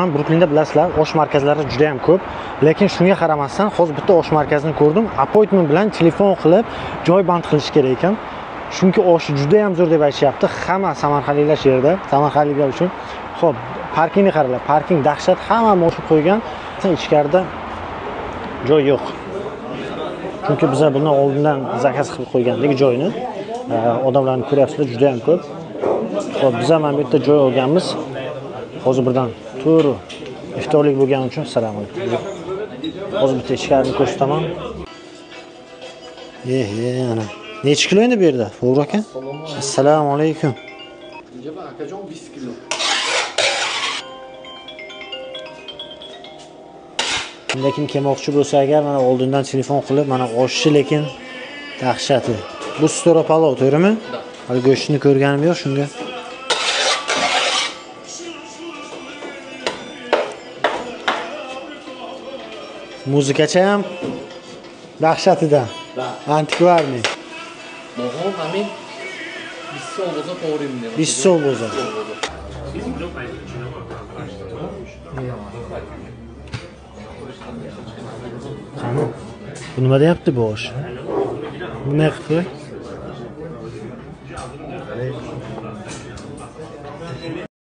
Bruklinda bilasizlar, osh markazlari juda ham ko'p, lekin shunga qaramasdan hozir bitta osh markazini ko'rdim. Appointment bilan telefon qilib joy band qilish kerak ekan. Chunki oshi juda ham zo'r deb aytishyapti. Hamma samarqandliklar shu yerda, samarqandliklar uchun. Xo'p, parkingni qaranglar. Parking dahshat, hamma mashina qo'ygan. Ichkarida joy yo'q. Chunki biz bundan oldindan zakaz qilib qo'ygandik joyni. Odamlarni ko'ryapsizlar, juda ham ko'p. Xo'p, biz ham mana bu yerda joy olganmiz. Hozir birdan to'g'ri iftorlik bo'lgani uchun assalomu alaykum. Hozir bitta ichkarini ko'rsataman. Ana. Necha kilo endi bu yerda? To'g'ri aka? Assalomu alaykum. Akajon 5 kilo. Kimda kim kelmoqchi bo'lsa agar mana oldindan telefon qilib, mana oshchi lekin dahshati. Bu stora palov, to'g'rimi? Hali go'shtini ko'rganim yo'q shunga. Muzikacha ham dahshatidan. Antikvarniy. Mohon amin 20 so'm bo'lsa to'g'rimi? 20 so'm bo'lsa. Qani? Bu nima deyapti bu osh? Nima qilib?